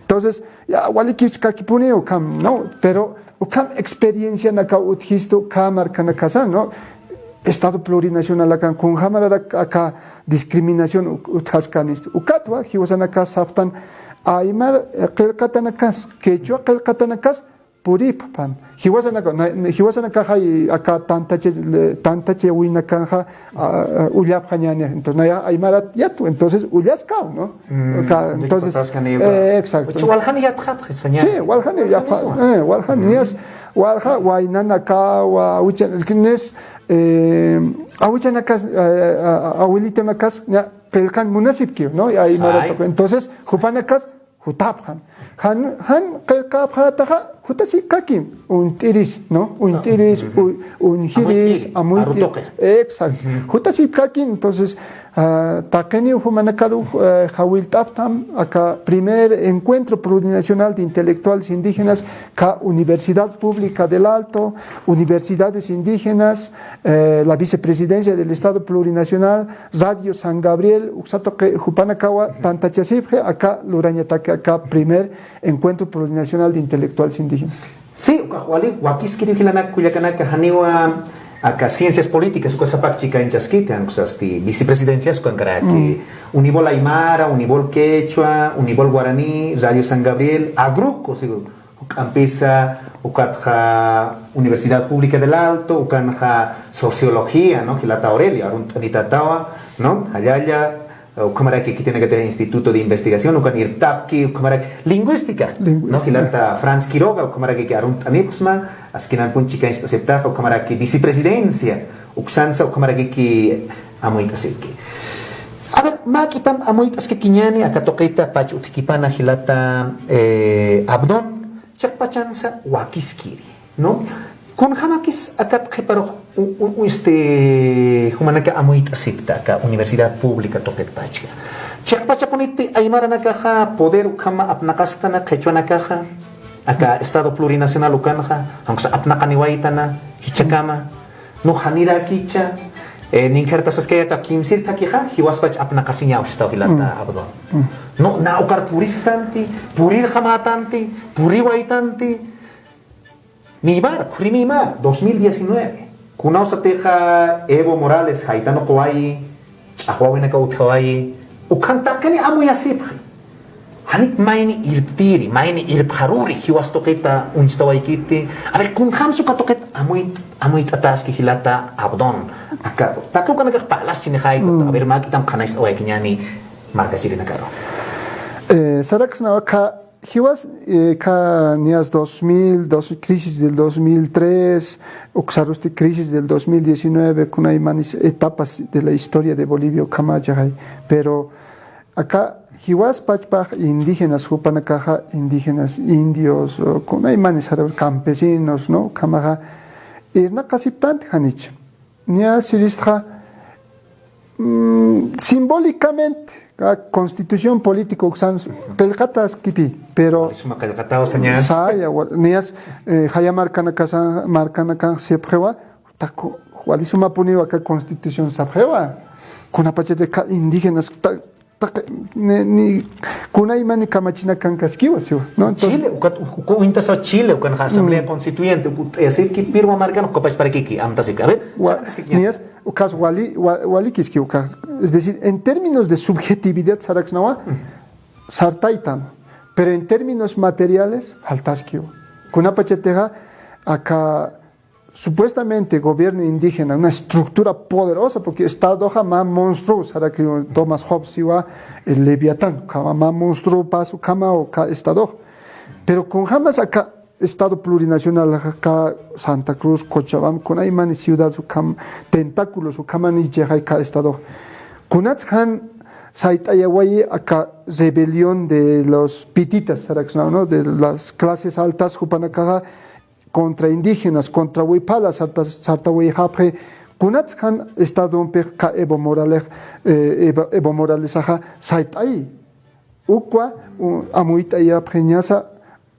Entonces, ya, walikiw ch'akipuni, ukham, ¿no? Pero, ukham experiencianakaw utjistu, ukham markanakasa, ¿no? Estado plurinacional akan, kunjamararak aka discriminación ut-, utjaskanisti. Ukatwa, jiwasanaka sapxtan, aymar, eh, qillqatanakas, quechua qillqatanakas, puripxpan. Jiwasanaka, na-, na-, jiwasanakaxa aka tantachi, le-, tantachawinakanxa, a, a, ullapxañäni. Entonces, naya aymarat yatwa, entonces, ullaskaw, ¿no? Mm, aka, entonces, eh, exacto. Waljan yatxapxi, saña. Sí, waljan yatxa, eh, waljan, nias, walja, waynanakawa, awicha, es que nias, eh, awichanakas, eh, a-, a-, abuelitonakas, ña, qillqan munasipkiw, ¿no? Aymarat, entonces, jupanakas, jutapxam. Jan, jan qillqapxätaxa, jutasipkakim, uñt'iris, ¿no? Uñt'iris, u-, uñjiris, amuyt'iri, amuyt'iri. Exacto. Jutasipkakim, entonces, ah, taqiniw jumanakaru, eh, jawillt'apxtam, aka primer encuentro plurinacional de intelectuales indígenas, ka Universidad Pública del Alto, Universidades Indígenas, eh, la Vicepresidencia del Estado Plurinacional, Radio San Gabriel, uksa tuqi jupanakawa tantachasipxi, aka lurañataki aka primer encuentro plurinacional de intelectuales indígenas. Sí, ukax wali wakiskiriw jilanak kullakanaka, janiwa aka ciencias políticas, uka sapak chikanchaskiti, jan uksasti vicepresidencias ukankaraki, Unibol Aymara, Unibol Quechua, Unibol Guaraní, Radio San Gabriel, Agruco, seguro. Juk'ampisa, ukatxa Universidad Pública del Alto, ukanxa Sociología, ¿no? Jilata Aurelio, arunt'anitatawa, ¿no? Jallalla, ukhamaraki khitinakatix Instituto de Investigación, ukan irptapki, ukhamaraki Lingüística, ¿no? Lingüística. Jilata Franz Quiroga, ukhamaraki arunt'anipxsma, askinampun chikancht'asiptaxa, ukhamaraki Vicepresidencia, uksansa, ukhamaraki amuyt'asipki. A ver, mä k'itam amuyt'askakiñäni, aka tuqita pach utjkipana jilata, eh, Abdón, chiqpachansa wakiskiri, ¿no? Kunjamakis akat qhiparux u-, u-, u-, este, jumanaka amuyt'asipta aka Universidad Pública tuqit pachka. Chiqpachapuniti aymaranakaxa poder ukhama apnaqasktana qhichwanakaxa, aka Estado Plurinacional ukanxa, aunque sea apnaqaniwaytana, jichhakama, no janirakicha, eh, ninkhirtasaskayata kimsir thakixa, jiwaspach apnaqasiñaw jistaw jilata Abdón. No, na ukar purisktanti, purirjamätanti, puriwaytanti, Miymar, khuri miymar, dos mil diecinueve. Kunawsatixa Evo Morales jaytan uqwayi, ch'axwawinakaw utjawayi, ukham taqini amuyasipxi. Janik mayni irptiri, mayni irpxaruri, jiwas tuqita uñstawaykiti. A ver, kunjamsa uka tuqit amuyt-, amuyt'ataski jilata Abdón. Aka, taqi ukanakax parlaschi nixayku. A ver, mä k'itam qhanañcht'awaykiñäni markachirinakaru. Eh, saraksnawa, jiwas, eh, ka nias dos mil, dos, crisis del dos mil tres, uksarusti crisis del dos mil diecinueve, kunaymanis etapas de la historia de Bolivia, ukhama jaxay. Pero aka jiwas pachpax indígenas, jupanakaxa indígenas, indios, o kunaymanis, campesinos, ¿no? Ukhamaxa irnaqasiptanti janich. Niya siristxa, mm, simbólicamente, a constitución política uksan qillqataskipi, pero wali suma qillqatawa, saña. Saya, wa-, niyas, eh, jaya markanakasa-, markanakan sipxiwa, taku, wali sumapuniwa aka constitución sapxiwa. Kunapachatix ka indígenas, ta-, taqi, ni, ni, kunaymani kamachinakankaskiwa, siwa, ¿no? Entonces Chile, ukat, u-, u-, uñtasa Chile, ukan Asamblea Constituyente, u-, ut'ayasipki, pirwa markan, ukapachparakiki, amtasipki. A ver, wa-, sañaskiki. Niyas, ukas wali, wa-, walikiski ukas. Es decir, en términos de subjetividad, saraksnawa, sartaytan. Pero en términos materiales, faltaskiwa. Kunapachatixa, aka supuestamente gobierno indígena, una estructura poderosa, porque Estadoxa mä monstruo, sarakiw Thomas Hobbes siwa, el Leviatán, ukhama mä monstruopas ukhama uka Estadox. Pero kunjamas aka Estado plurinacional, aka Santa Cruz, Cochabamba, kunaymani ciudades ukham, tentáculos ukhaman jichhaxay aka Estadox. Kunats jan sayt'ayawayi aka rebelión de los pititas, saraksnaw, ¿no? De las clases altas, jupanakaxa contra indígenas, contra wiphala sarta-, sartawayxapxi, kunats jan Estadompix ka Evo Morales, eh, Evo, Evo Moralesaxa sayt'ayi. Ukwa, u-, amuyt'ayapxiñasa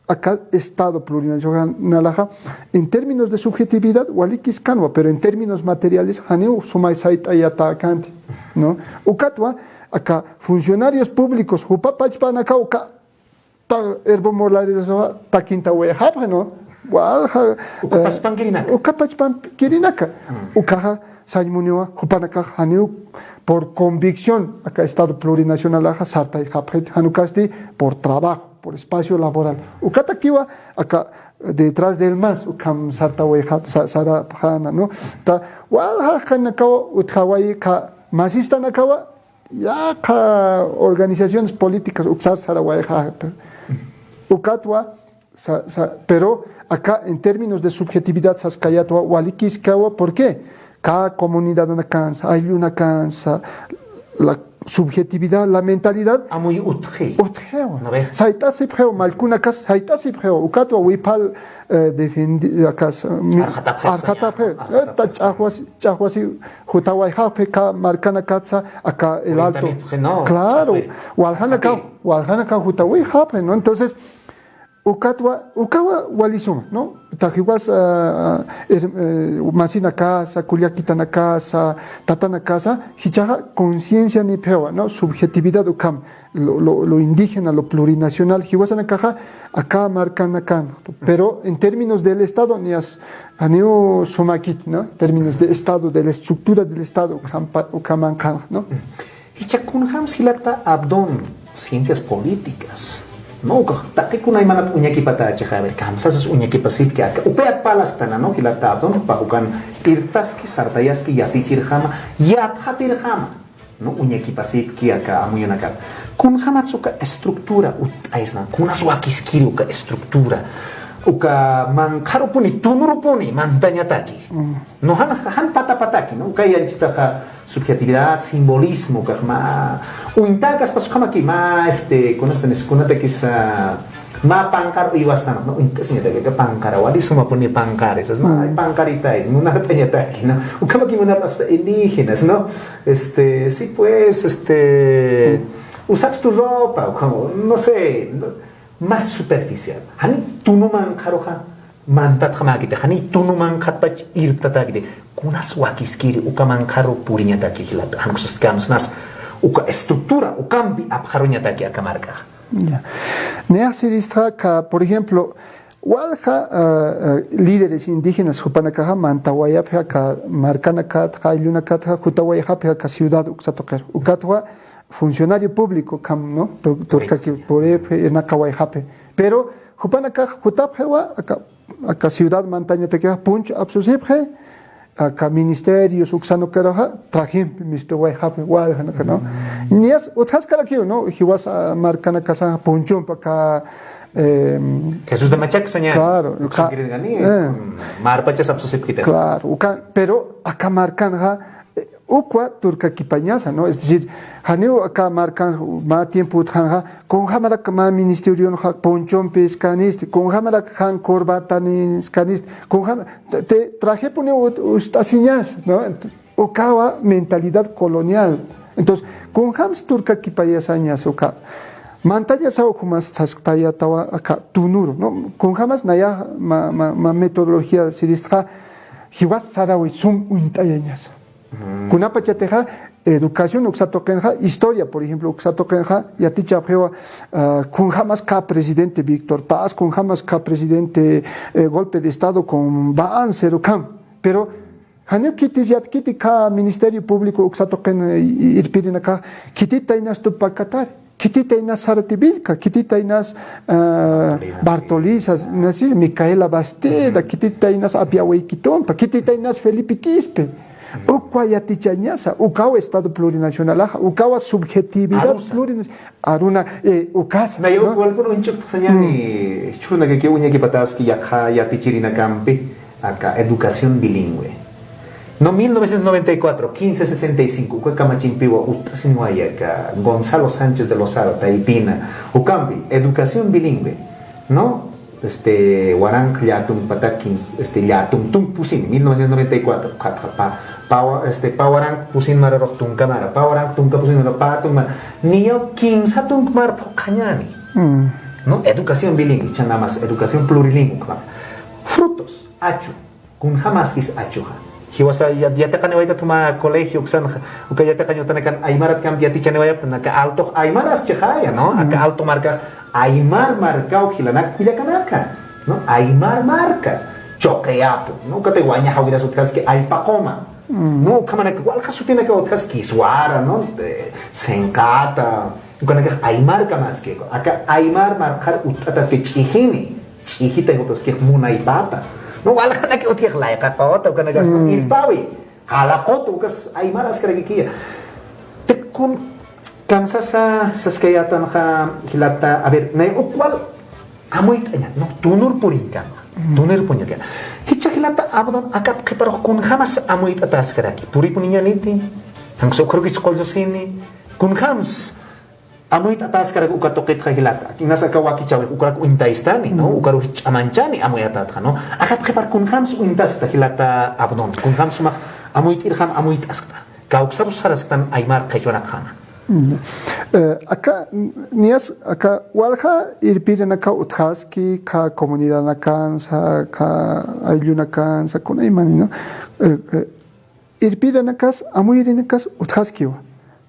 aka Estado plurinacionalaxa, en términos de subjetividad, walikiskanwa, pero en términos materiales, janiw sumay sayt'ayatäkänti, ¿no? Ukatwa, aka funcionarios públicos, jupa pachpanakaw ka ta-, Evo Morales takinta wayxapxi, ¿no? walja, uka eh, pachpankirinaka. Uka pachpankirinaka. Mm. Ukaxa sañ muniwa, jupanakax janiw por convicción aka Estado plurinacionalaxa sartayxapxit, jan ukasti por trabajo, por espacio laboral. Ukatakiwa aka detrás del MAS ukham sartawayxap, sa-, sarapxäna, ¿no? Ta, waljaxkanakawa utjawayi, aka masistanakawa yaqha organizaciones políticas uksar sarawayxapxi. Ukatwa, sa-, sa-, pero acá en términos de subjetividad saskayatwa walikiskawa, ¿por qué? Cada comunidadanakansa, ayllunakansa, la subjetividad, la mentalidad. Amuy utji. Utjiwa. ¿No ve? Sayt'asipxiwa, mallkunakas sayt'asipxiwa. Ukatwa wipal, eh, defendi-, akas, mi-, arxatapxi, arxatapxi, arxatapxi. Eh, ta ch'axwasi, ch'axwasi jutawayxapxi aka markanakatsa, aka El Alto. Cuenta mi, no, claro, ch'axwiri. Waljanaka, arxatiri. Waljanaka jutawayxapxi, ¿no? Entonces, ukatwa, ukawa walisuma, ¿no? Tajiwas, ah, ah, er-, eh, masinakasa, kullakitanakasa, tatanakasa, jichhaxa conciencianipxiwa, ¿no? Subjetividad ukham, lo, lo, lo indígena, lo plurinacional, jiwasanakaxa, aka markanakan. Pero en términos del Estado, niyas, janiw sumakit, ¿no? En términos de Estado, de la estructura del Estado, ukham pa-, ukhamankan, ¿no? Jichha kunjams jilata Abdón, ciencias políticas. No, ukax taqi kunaymanat uñakipatächixa, a ver, kamsasas uñakipasipki aka. Upayat parlasktäna, ¿no? Jilata Abdón, jupax ukan irptaski, sartayaski, yatichirjama, yatxatirjama, ¿no? Uñakipasipki aka amuyunakat. Kunjamatsa uka estructura utt'aysna, kunas wakiskiri uka estructura. Uka manqharupuni, tunurupuni, mantañataki. Mm. No, jan, jan patapataki, ¿no? Uka yanchitaxa subjetividad, simbolismo, ukax mä, uñtäkaspas ukhamaki, mä, este, kunastan, kunatakis, ah, mä panqar uywastan, ¿no? Uñt'asiñataki, aka panqara, wali sumapuni panqarisas, ¿no? Mm. Ay, panqarita, ay, munart'añataki, ¿no? Ukhamaki munart'asta indígenas, ¿no? Este, sí, pues, este, usaps tu ropa, como, no sé, ¿no? Más superficial. Jani tunu manqharuxa mantatxamäkiti, jani tunu manqhatpach irptatäkiti. Kunas wakiskiri uka manqharu puriñataki jilata. Jan uksas kamsnas uka estructura, ukampi apxaruñataki aka markaxa. Ya. Niyax siristxa aka, por ejemplo, walja, ah, ah, líderes indígenas jupanakaxa mantawayapxi aka markanakatxa, ayllunakatxa, jutawayxapxi aka ciudad uksa tuqiru. Ukatwa funcionario público ukham, ¿no? Tu-, turkaki puripxi, irnaqawayxapxi. Pero jupanakax jutapxiwa, aka, aka ciudad mantañatakixa punch apsusipxi, aka ministerios uksanukaruxa trajempi mistuwayxapxi, waljanaka, ¿no? Mm. Niyas utjaskarakiw, ¿no? Jiwas, ah, markanakasaxa punchumpi aka, em, Jesús de Machaca, señor. Claro, uka, uksankirigani, eh. Marpachas apsusipkita. Claro, uka, pero aka markanxa, eh, ukwa turkakipañasa, ¿no? Es decir, janiw aka markan mä tiempo utjanxa, kunjamarak mä ministerionxa ponchompi iskanisti, kunjamarak jan corbatanin iskanisti, kunjam-, te, te trajepuni ut-, ust'asiñasa, ¿no? Ent-, ukawa mentalidad colonial. Entonces, kunjams turkakipayasañasa uka. Mantañasaw jumas sasktayatawa aka tunuru, ¿no? Kunjamas naya mä, mä, mä metodología siristxa, jiwas sarawi sum uñt'ayañasa. Mm. Kunapachatixa, educación uksa tuqinxa, historia, por ejemplo, uksa tuqinxa, yatichapxiwa, ah, kunjamas kä presidente Víctor Paz, kunjamas kä presidente, eh, golpe de Estado con Banzer, ukham. Pero, janiw khitis yatkiti kä Ministerio Público uksa tuqin, eh, irpirinakax, khititaynas Tupac Katari. Khititaynas Zarate Villca, khititaynas, ah, Bartolina, Bartolina, sí, Micaela Bastida, mm, khititaynas Apia Wayqitumpa, khititaynas Felipe Quispe. Ukwa yatichañasa, ukawa Estado plurinacionalaxa, ukawa subjetividad plurinacional. Aruna, eh, ukasa, ¿no? Naya uk walpun uñch'ukt'asañäni, mm, jichhürunakakiw uñakipataski yaqha yatichirinakampi. Aka educación bilingüe. No, mil novecientos noventa y cuatro, quince sesenta y cinco, uka kamachimpiwa utt'asinwaya aka Gonzalo Sánchez de Lozada, taypina, ukampi, educación bilingüe, ¿no? Este, waranq llätunk patak, este, llätunk tunk pusin, mil novecientos noventa y cuatro, ukatxa pä, pä wa-, este, pä waranq pusin mararux tunka mara, pä waranq tunka pusin mara, pä tunk mara, niyaw kimsa tunk mar phuqhañäni. Mm. ¿No? Educación bilingüe, chanamas, educación plurilingüe, ukama. Frutos. Achu, kunjamaskis achuxa. Jiwasa ya-, yatiqaniwaytat juma colegio uksanxa, uka yatiqañ utanakan aymaratkamp yatichaniwayapxi, aka Altox aymaras chixaya, ¿no? Aka Alto markax aymar markaw jilanak kullakanaka. ¿no? Aymar marka, Choqeyapu, ¿no? Ukatï Waña jawiras utjaski, Allpaquma, ¿no? Ukhamanak walja sutinaka utjaski, Iswara, ¿no? Eh, Senqata, ukanakax aymar kamaski, aka aymar markar utt'ataski, Ch'ijini, Ch'ijita jutaski, Munaypata, ¿no? Waljanaki utjix, Layqapawata, ukanakas, ¿no? Irpawi, Qalaqutu, ukas aymar askarakikiya. Tikkun kamsasa saskayätanxa jilata, a ver, nay ukwal amuyt'aña, ¿no? Tunur puriñkama. Tunur puriñkama. Jichha jilata Abdón, akat qhiparux kunjamas amuyt'atäskaraki. Puripuniñaniti, jan uksa ukxarukis qullusini, kunjams amuyt'atäskarak uka tuqitxa jilata. Inas aka wakichäwix ukrak uñtayistani, ¿no? Ukarux ch'amanchani amuyatayatxa, ¿no? Akat qhipar kunjams uñtaskta jilata Abdón. Kunjams sumax amuyt'irjam amuyt'askta. Kawksarus sarasktan aymar qhichwanakjama. Mm. Eh, aka, niyas, aka walja irpirinakaw utjaski, aka comunidadnakansa, aka ayllunakansa, kunaymani, ¿no? Eh, eh, irpirinakas, amuyirinakas utjaskiwa.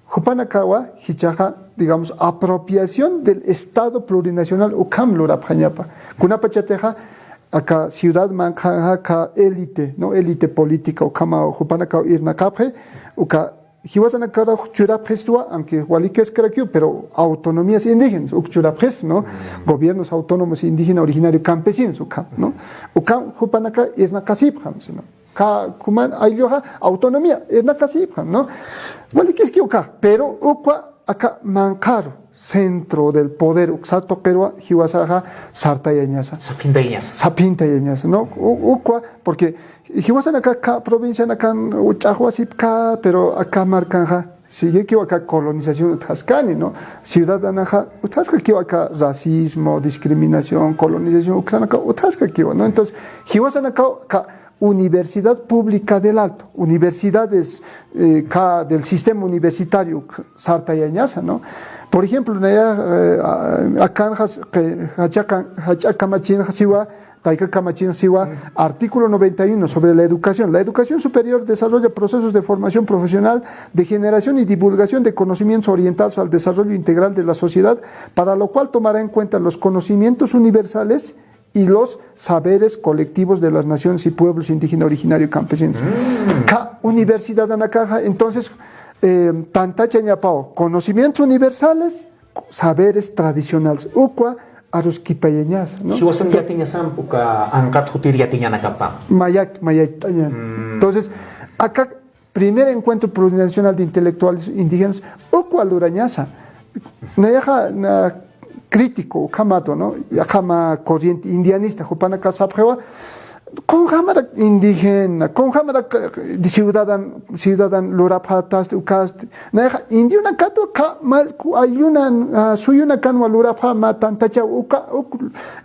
Jupanakawa jichhaxa, digamos, apropiación del Estado plurinacional ukham lurapxañapa. Kunapachatixa, aka ciudad manqhanxa aka élite, ¿no? Élite política ukhama jupanakaw irnaqapxi, uka jiwasanakaraw churapxistwa, aunque walikiskarakiw, pero autonomías indígenas, uk churapxist, ¿no? Gobiernos autónomos indígena originario campesinos, ukham, ¿no? Ukham jupanaka irnaqasipxam, sino. Ka, kuman aylluxa autonomía, irnaqasipxam, ¿no? Walikiski uka, pero ukwa aka manqharu, centro del poder, uksa tuqirwa, jiwasaxa sartayañasa. Saphintayañasa. Saphintayañasa, ¿no? U-, ukwa, porque jiwasanaka aka provincianakan ch'axwasipka, pero aka markanxa, siguikiw aka colonización utjaskani, ¿no? Ciudadanaxa utjaskakiw aka racismo, discriminación, colonización, uksanaka utjaskakiw, ¿no? Entonces, jiwasanaka aka Universidad Pública del Alto, universidades, eh, aka del sistema universitario sartayañasa, ¿no? Por ejemplo, naya, eh, a-, akanxa, que, jach'a ka-, jach'a kamachinxa siwa, tayka kamachinxa siwa, artículo noventa y uno sobre la educación. La educación superior desarrolla procesos de formación profesional, de generación y divulgación de conocimientos orientados al desarrollo integral de la sociedad, para lo cual tomará en cuenta los conocimientos universales y los saberes colectivos de las naciones y pueblos indígena originario campesinos. Aka universidadanakaxa, entonces, eh, tantachañapaw, conocimientos universales, saberes tradicionales, ukwa aruskipayañasa, ¿no? Jiwasan yatiñasamp uka anqat jutir yatiñanakapa. Mayak, mayakt'añan. Entonces, aka primer encuentro plurinacional de intelectuales indígenas, ukwa lurañasa. Nayaxa, na crítico, ukhamatwa, ¿no? Yaqha mä corriente indianista, jupanaka sapxiwa, kunjamarak indígena, kunjamarak, eh, ciudadano, ciudadano lurapxatasti, ukasti. Nayaxa, indionakatwa aka mallku ayllunan, ah, suyunakanwa lurapxa mä tantachaw uka, uk,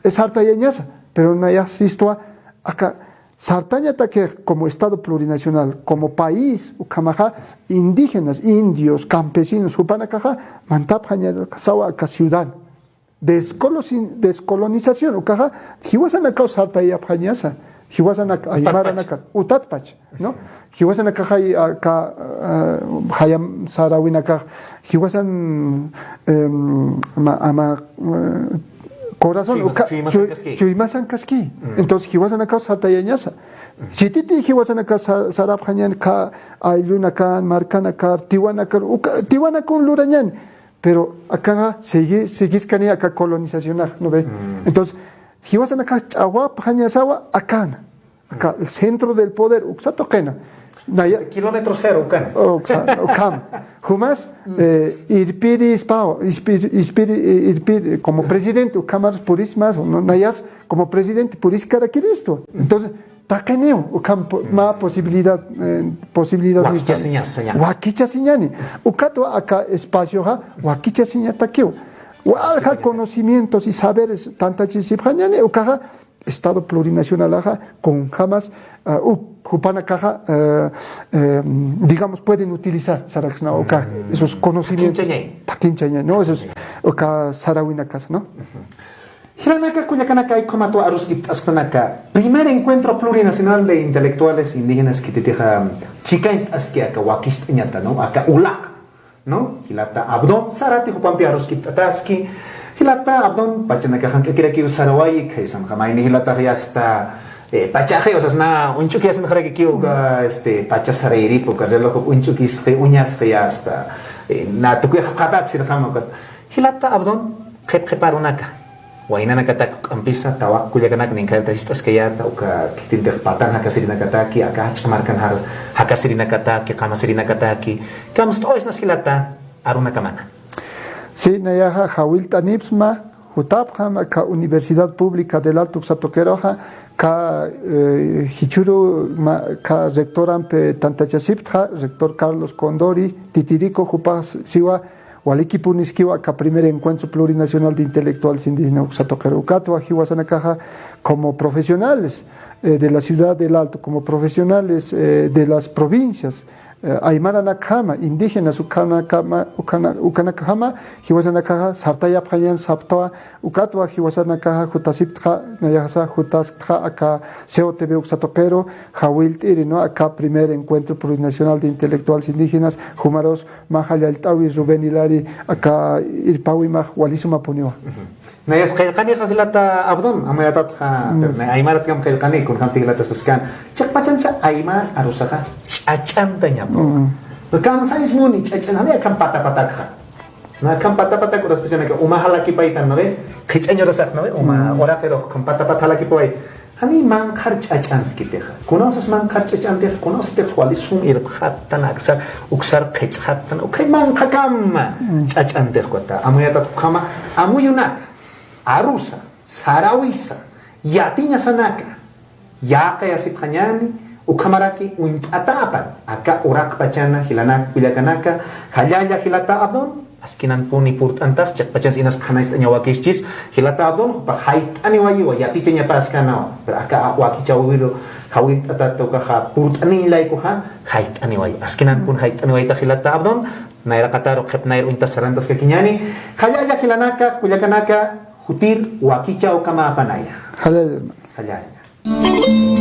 eh, sartayañasa. Pero nayax sistwa, aka, sartañatakix como Estado plurinacional, como país, ukhamaxa indígenas, indios, campesinos, jupanakaxa mantapxañasawa aka ciudad. Descolosi-, descolonización, ukaxa jiwasanakaw sartayapxañasa, jiwasanak aymaranaka, utatpach, ¿no? Jiwasanakaxay, aka, ah, jayam sarawinakax, jiwasan, em, ama, ama, eh, corazón, chuymas-, uka, chuymasan chuy-, kaski. Chuymasan kaski. Entonces, jiwasanakaw sartayañasa. Sititi jiwasanaka sa-, sarapxañan aka ayllunakan, markanakan, tiwanakan, uka, tiwanakun lurañan. Pero akanxa sigui-, sigiskani aka colonizacionax, ¿no ve? Entonces, jiwasanaka ch'awapxañasawa akan. Aka, el centro del poder, uksa tuqina. Naya- Kilómetro cero, ukan. Uksa, ukham. Jumas, eh, irpirispaw, ispir-, ispiri-, eh, irpiri-, como presidente, ukhamar purismas, no, nayas, como presidente, puriskarakiristu. Entonces, taqiniw, ukham po-, mä posibilidad, eh, posibilidad wakichasiñas, saña. Wakichasiñani. Ukatwa aka espacioxa, wakichasiñatakiw. Walja conocimientos y saberes tantachisipxañani, ukaxa, Estado plurinacionalaxa, kunjamas, ah, u-, jupanakaxa, eh, eh, digamos, pueden utilizar, saraksna, uka, esos conocimientos. Takinchañay. Takinchañay, ¿no? Esos, uka sarawinakas, ¿no? Jilanaka, kullakanaka, ukhamatwa aruskipt'asktanaka, primer encuentro plurinacional de intelectuales indígenas khititixa chikañcht'aski aka wakist'añata, ¿no? Aka ulaq. ¿No? Jilata Abdón Zárate jupampi aruskipt'ataski, Jilata Abdón, pachanakax jank'akirakiw sarawayi, khaysanxa mayni jilatax yasta, eh, pachaxi, o sea, na uñch'uki yasinxarakikiw uka, este, pacha sarayirip, uka reloj uñch'ukisxi, uñasxi yasta, eh, na tukuy japxatat sirxama ukat. Jilata Abdón, qhip qhipa arunaka. Waynanakatak juk'ampisa, tawaq kullakanak ninkhayta jist'askayata, uka khitintix patan jakasirinakataki, aka jach'a markan jar jakasirinakataki, qamasirinakataki, kamst'awaysnas jilata arunakamana. Sí, nayaxa jawillt'anipsma, jutapxam aka Universidad Pública del Alto uksa tuqiruxa, aka, eh, jichhüru ma-, aka rectorampi tantachasiptxa, rector Carlos Condori Titirico, jupax siwa, walikipuniskiwa aka primer encuentro plurinacional de intelectuales indígenas uksa tuqiru. Ukatwa jiwasanakaxa como profesionales, eh, de la ciudad del Alto, como profesionales, eh, de las provincias, eh, aymaranakjama, indígenas ukanakama, ukana-, ukanakjama, jiwasanakaxa sartayapxañan saptawa, ukatwa jiwasanakaxa jutasiptxa, nayaxasa jutasktxa aka C O T V uksa tuqiru, jawillt'iri, ¿no? Aka primer encuentro plurinacional de intelectuales indígenas, jumarus mä jallallt'äwi Rubén Hilari, aka irpäwimax wali sumapuniwa. Nayas qillqanixa jilata Abdón, amuyatatxa, pero nay aymaratkamp qillqani, kunjamti jilata saskan. Chiqpachansa aymar arusaxa ch'ach'antañapa. Kamsañs muni ch'ach'an, jani akham pata patakxa. Na akham pata patak uraspachanaka, uma jalakipaytan, ¿no ve? Qhich'añ urasax, ¿no ve? Uma uraqirux akham pata pata jalakipaway. Jani manqhar ch'ach'antkitixa. Kunawsas manqhar ch'ach'antixa, kunawsatix wali sum irpxattan, aksar, uksar qhichxattan, ukhay manqhakama ch'ach'antix kutata. Amuyatat ukhama, amuyunaka, arusa, saräwisa, yatiñasanaka, yäqayasipxañäni, ukhamaraki uñt'atäpan, aka uraqpachana, jilanaka, kullakanaka, jallalla jilata Abdón, askinampuni purt'antax, chiqpachans inas qhanañcht'añaw wakichis, jilata Abdón, jupax jayt'aniwayiwa, yatichañapäskanawa. Pero aka wakichäwiru jawillt'atata ukaxa purt'aniñ laykuxa, jayt'aniwayi. Askinampun jayt'aniwayta jilata Abdón, nayraqataru qhipnayir uñtas sarantaskakiñäni, jallalla jilanaka, kullakanaka, jutir wakichäwkamäpanaya. Jallalla. Jallalla.